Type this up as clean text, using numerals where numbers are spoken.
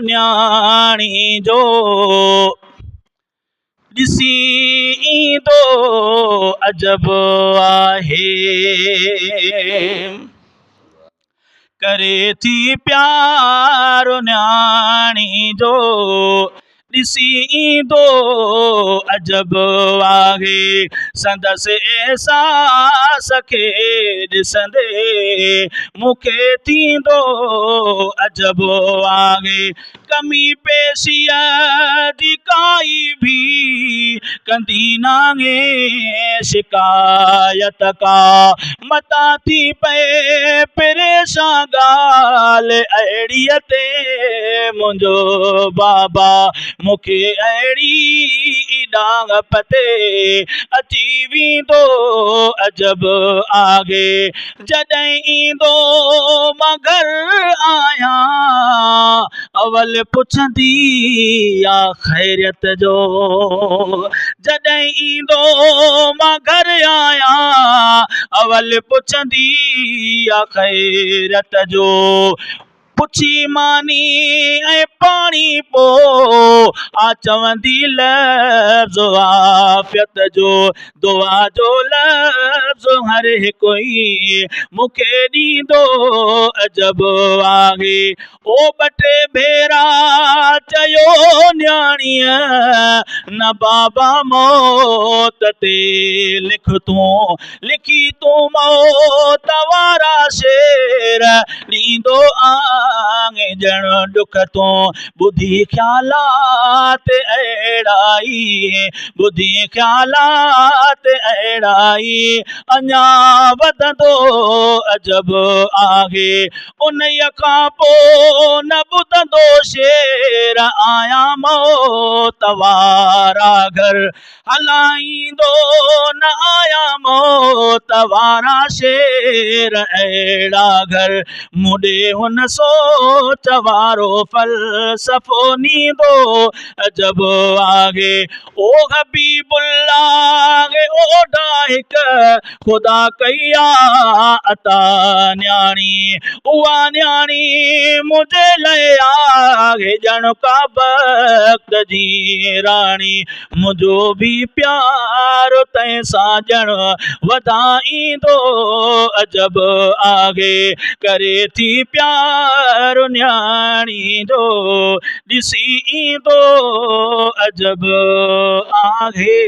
نياڻي جو ڏسي ايندو عجب آهي. ڪري ٿي پيار نياڻي جو ڏسي ايندو عجب آهي. سندس احساس کي ڏسندي مون کي ٿيندو عجب آهي. ڪمي پيشيء جي ڪائي ڀي ڪندي ناهي شڪايت ڪا، متان ٿي پئي پريشان ڳالهه اهڙيء تي منهنجو بابا مون کي اهڙي ڏاهپ تي اچي ويندو عجب آهي. جڏهن ايندو مان گهر آهيان اول پڇندي آ خيريت جو. جڏهن ايندو مان گهر آهيان اول پڇندي آ خيريت جو. پڇي ماني ۽ پاڻي پو آ چوندي لفظ عافيت جو. دعا جو لفظ هر هڪ ئي مون کي ڏيندو عجب آهي. او ٻه ٽي ڀيرا چيو نياڻيء نه بابا موت تي لک تون، لکي تون موت وارا شعر ڏيندو آهين ڄڻ ڏک تون. ٻڌي خيالات اهڙا ئي، ٻڌي خيالات اهڙا ئي اڃا وڌندو عجب آهي. انهيء کان پوء نه ٻڌندو شعر آيان موت وارا گهر هلائيندو نه آيان موت وارا شعر اهڙا گهر مون ڏي هن سوچ وارو فلسفو نيندو عجب آهي. او حبيب الله اوڏا هڪ خدا ڪئي آ عطا نياڻي، اها نياڻي منهنجي لئه آهي ڄڻ ڪا بخت جي راڻي. منهنجو به پيار تنهن سان ڄڻ وڌائيندو عجب آهي. ڪري ٿي پيار نياڻي جو ڏسي ايندو عجب آهي.